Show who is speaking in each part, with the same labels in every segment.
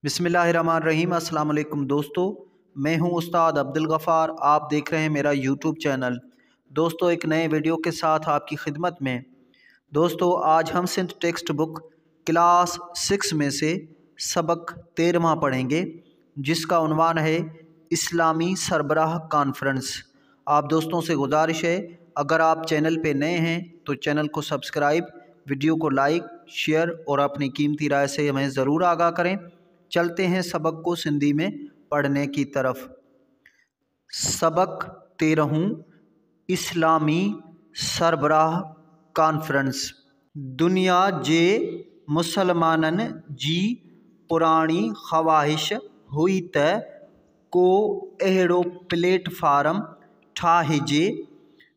Speaker 1: بسم الله الرحمن الرحيم। अस्सलाम वालेकुम दोस्तों, मैं हूं उस्ताद अब्दुल गफ़ार। आप देख रहे हैं मेरा यूट्यूब चैनल। दोस्तों, एक नए वीडियो के साथ आपकी खिदमत में। दोस्तों, आज हम सिंध टेक्स्ट बुक क्लास 6 में से सबक 13वां पढ़ेंगे, जिसका उन्वान है इस्लामी सरबराह कॉन्फ्रेंस। आप दोस्तों से गुजारिश है, अगर आप चैनल पे नए हैं तो चैनल को सब्सक्राइब, वीडियो को लाइक, शेयर और अपनी कीमती राय से हमें ज़रूर आगाह करें। चलते हैं सबक को सिंधी में पढ़ने की तरफ। सबक 13 इस्लामी सरबराह कॉन्फ्रेंस। दुनिया जे मुसलमाननि जी पुराणी ख़्वाहिश हुई त को अहिड़ो प्लेटफार्म ठाहिजे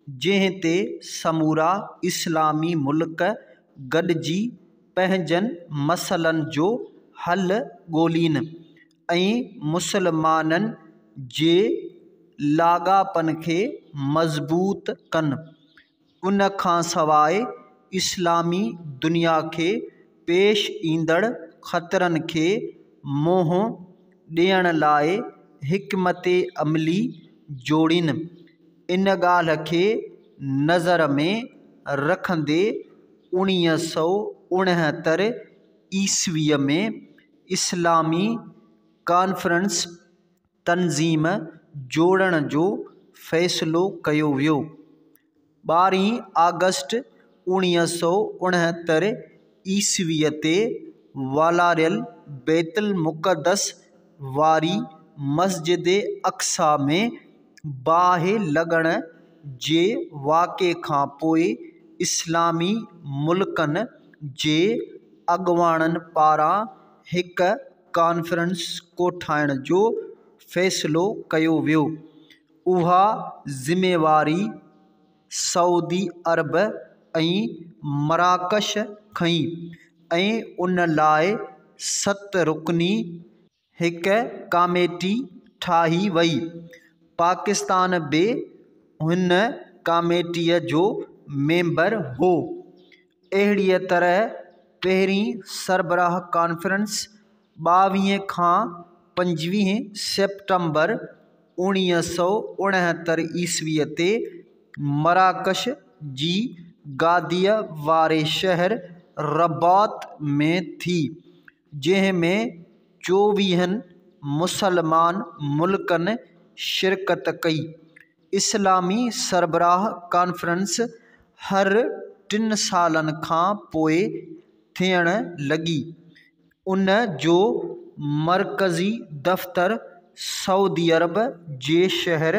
Speaker 1: जंहिं ते समूरा इस्लामी मुल्क गॾिजी पंहिंजनि मसइलनि जो हल ॻोल्हीनि ऐं मुसलमाननि जे लाॻापनि खे मज़बूत कनि। उन खां सवाइ इस्लामी दुनिया खे पेश ईंदड़ ख़तरनि खे मुंहुं ॾियण लाइ हिकमत अमली जोड़ीनि। इन ॻाल्हि खे नज़र में रखंदे 1969 ईस्वीअ में इस्लामी कॉन्फ्रेंस तंज़ीम जोड़ण जो फ़ैसिलो कयो वियो। 12 आगस्ट 1969 ईस्वीअ ते वालारियल बैतुल मुक़द्दस वारी मस्जिद अक़सा में बाहि लॻण जे वाक़िए खां पोइ इस्लामी मुल्कनि जे अॻवाणनि पारां हिकु कॉन्फ्रेंस कोठाइण जो फ़ैसिलो कयो वियो। उहा ज़िम्मेवारी सऊदी अरब ऐं मराकश खई ऐं उन लाइ 7 रुकनी हिकु कमेटी ठाही वई। पाकिस्तान बि हुन कमेटीअ जो मेंबर हो। अहिड़ीअ तरह पहिरीं सरबराह कॉन्फ्रेंस 22 खां 25 सेप्टेम्बर 1969 ईस्वीअ ते मराकश जी गादीअ वारे शहर रबात में थी, जंहिं में 24 मुसलमान मुल्कनि शिरकत कई। इस्लामी सरबराह कॉन्फ्रेंस हर 3 सालनि खां पोइ थियण लॻी। उन जो मरकज़ी दफ़्तर सऊदी अरब जे शहर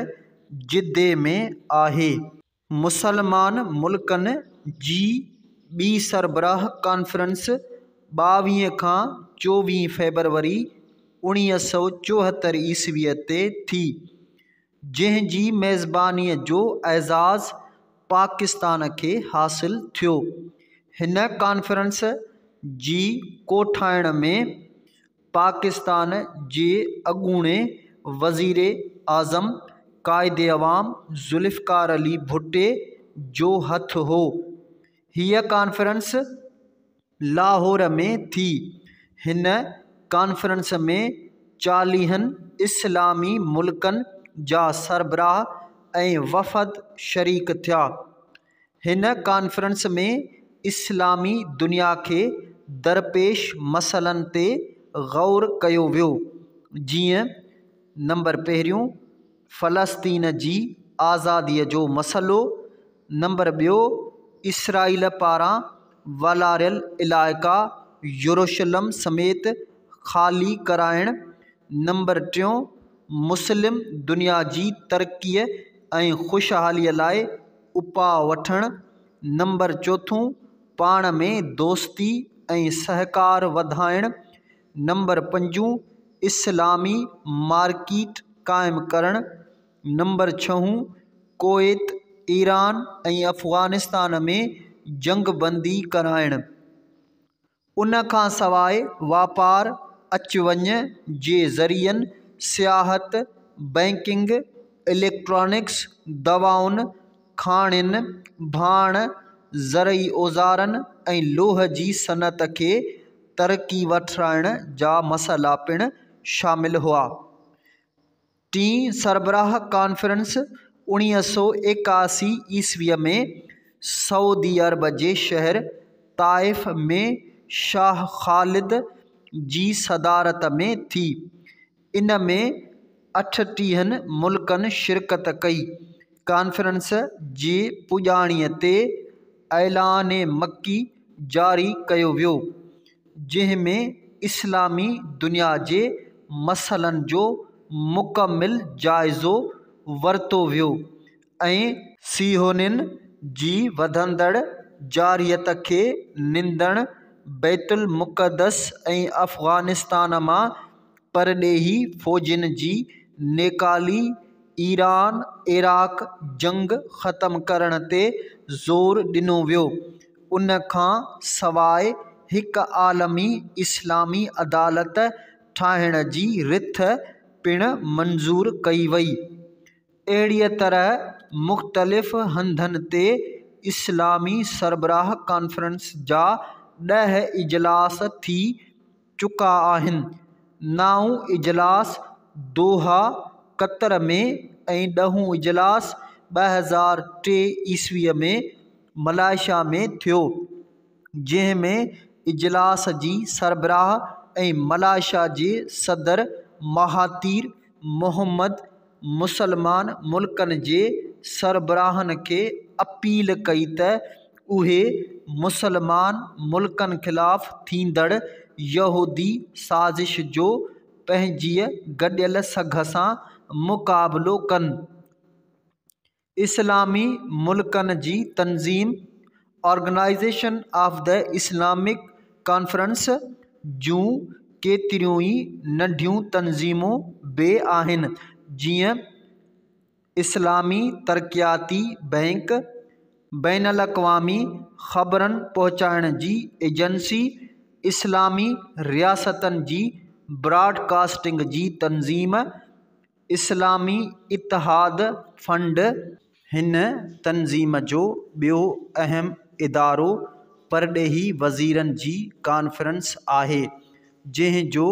Speaker 1: जिद्दे में आहे। मुसलमान मुल्कनि जी ॿी सरबराह कॉन्फ्रेंस 22 खां 24 फ़ेब्रुअरी 1974 ईस्वीअ ते थी, जंहिं जी मेज़बानीअ जो एज़ाज़ पाकिस्तान खे हासिल थियो। हिन कॉन्फ्रेंस जी कोठाइण में पाकिस्तान जे अॻूणे वज़ीर आज़म क़ाइदे अवाम ज़ुल्फ़िकार अली भुट्टे जो हथु हो। हीअ कॉन्फ्रेंस लाहौर में थी। हिन कॉन्फ्रेंस में 40 इस्लामी मुल्कनि जा सरबराह ऐं वफ़द शरीक थिया। हिन कॉन्फ्रेंस में इस्लामी दुनिया खे दरपेश मसइलनि ते गौर कयो वियो, जीअं नंबर पहिरियों फ़लस्तीन जी आज़ादीअ जो मसइलो, नंबर ॿियो इसराइल पारां वालारियल इलाइक़ा यरूशलम समेत ख़ाली कराइण, नंबर टियों मुस्लिम दुनिया जी तरक़ीअ ऐं ख़ुशहालीअ लाइ उपाउ वठणु, नंबर चोथों पाण में दोस्ती ऐं सहकार वधाइण, नंबर पंजों इस्लामी मार्केट क़ाइमु करणु, नंबर छहों कुवैत, ईरान ऐं अफ़ग़ानिस्तान में जंगबंदी कराइण। उन खां सवाइ वापार, अच वञ जे ज़रियनि, सियाहत, बैंकिंग, इलेक्ट्रॉनिक्स, दवाउनि, खाणियुनि, भाण, ज़रई औज़ारनि ऐं लोह जी सनअत खे ترقي وٺرائڻ جا مسئلا پڻ شامل هئا. ٽين سربراهه ڪانفرنس 1981 عيسويء ۾ سعودي عرب جي شهر طائف ۾ شاهه خالد جي صدارت ۾ ٿي. ان ۾ 38 ملڪن شرڪت ڪئي. ڪانفرنس جي پڄاڻيء تي اعلان مڪي جاري ڪيو ويو، جنهن ۾ اسلامي دنيا جي مسئلن جو مڪمل جائزو ورتو ويو ۽ صيهونين جي وڌندڙ جارحيت کي نندڻ، بيت المقدس ۽ افغانستان مان پرڏيهي فوجين جي نيڪالي، ايران عراق جنگ ختم ڪرڻ تي زور ڏنو ويو. ان کان سواءِ هڪ عالمي اسلامي عدالت ٺاهڻ جي رٿ پڻ منظور ڪئي وئي. اهڙيء طرح مختلف هنڌن تي اسلامي سربراهه ڪانفرنس جا 10 اجلاس ٿي چڪا آهن. نائون اجلاس دوحه، قطر ۾ ۽ ڏهون اجلاس 2003 عيسويء ۾ ملائيشيا ۾ ٿيو، جنهن ۾ اجلاس جي سربراهه ۽ ملائيشيا جي صدر مهاتير محمد مسلمان ملڪن جي سربراهن کي اپيل ڪئي ته اهي مسلمان ملڪن خلاف ٿيندڙ يهودي سازش جو پنهنجيء گڏيل سگهه سان مقابلو ڪن. اسلامي ملڪن جي تنظيم organisation of the Islamic conference جون ڪيتريون ئي ننڍيون تنظيمون به آهن، جيئن اسلامي ترقياتي بئنڪ، بين الاقوامي خبرن پهچائڻ جي ايجنسي، اسلامي رياستن جي براڊڪاسٽنگ جي تنظيم، اسلامي اتحاد فنڊ. هن تنظيم جو ٻيو اهم ادارو پرڏيهي وزيرن جي ڪانفرنس آهي، جنهن جو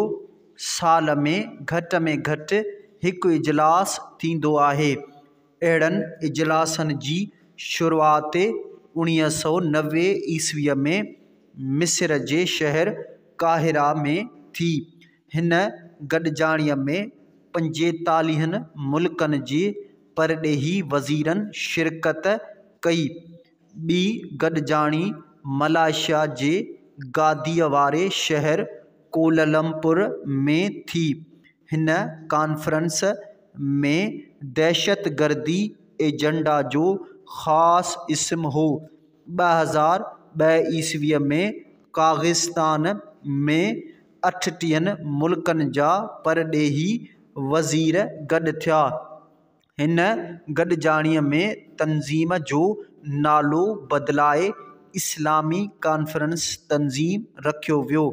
Speaker 1: سال ۾ گهٽ ۾ گهٽ هڪ اجلاس ٿيندو آهي. اهڙن اجلاسن جي شروعات 1990 عيسويء ۾ مصر جي شهر قاهره ۾ ٿي. هن گڏجاڻيء ۾ 45 ملڪن جي پرڏيهي وزيرن شرڪت ڪئي. ٻي گڏجاڻي ملائيشيا جي گاديء واري شهر ڪوالالمپور ۾ ٿي. هن ڪانفرنس ۾ دهشتگردي ايجنڊا جو خاص اسم هو. 2002 عيسويء ۾ قازقستان ۾ 38 ملڪن جا پرڏيهي وزير گڏ ٿيا. هن گڏجاڻيء ۾ تنظيم جو نالو بدلائي اسلامي ڪانفرنس تنظيم رکيو ويو.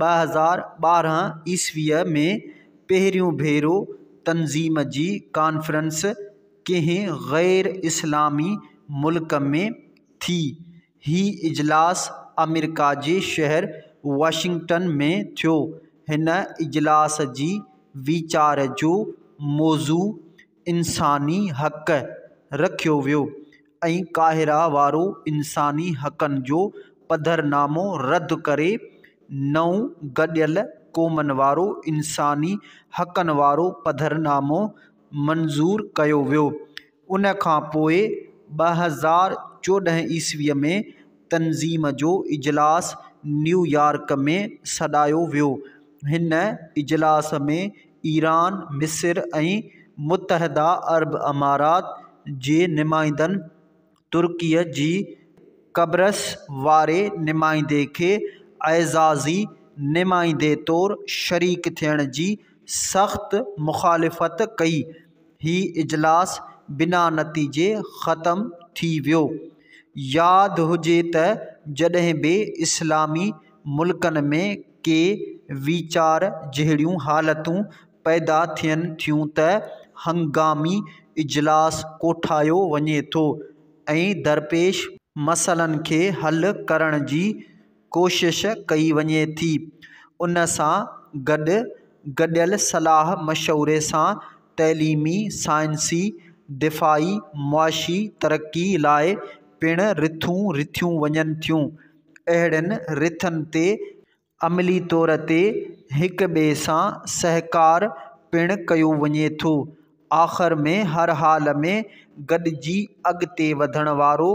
Speaker 1: 2012 عيسويء ۾ پهريون ڀيرو تنظيم جي ڪانفرنس ڪنهن غير اسلامي ملڪ ۾ ٿي. هي اجلاس آمريڪا جي شهر واشنگٽن ۾ ٿيو. هن اجلاس جي ويچار جو موضوع انساني حق رکيو ويو ۽ قاهره وارو انساني حقن جو پڌرنامو رد ڪري نئون گڏيل قومن وارو انساني حقن وارو پڌرنامو منظور ڪيو ويو. ان کان پوءِ 2014 عيسويء ۾ تنظيم جو اجلاس نيويارڪ ۾ سڏايو ويو. هن اجلاس ۾ ايران، مصر ۽ متحده عرب امارات جي نمائندن ترڪيء جي قبرص واري نمائندي کي اعزازي نمائندي طور شريڪ ٿيڻ جي سخت مخالفت ڪئي. هي اجلاس بنا نتيجي ختم ٿي ويو. ياد هجي ته جڏهن به اسلامي ملڪن ۾ ڪي ويچار جهڙيون حالتون پيدا ٿين ٿيون ته هنگامي اجلاس ڪوٺايو وڃي ٿو ۽ درپيش مسئلن کي حل ڪرڻ جي ڪوشش ڪئي وڃي ٿي. ان سان گڏ گڏيل صلاح مشوري سان تعليمي، سائنسي، دفاعي، معاشي ترقي لاء پڻ رٿون رٿيون وڃن ٿيون. اهڙين رٿن تي عملي طور تي هڪ ٻئي سان سهڪار پڻ ڪيو وڃي ٿو. آخر ۾ هر حال ۾ گڏجي اڳتي وڌڻ وارو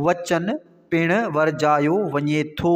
Speaker 1: وچن پڻ ورجايو وڃي ٿو.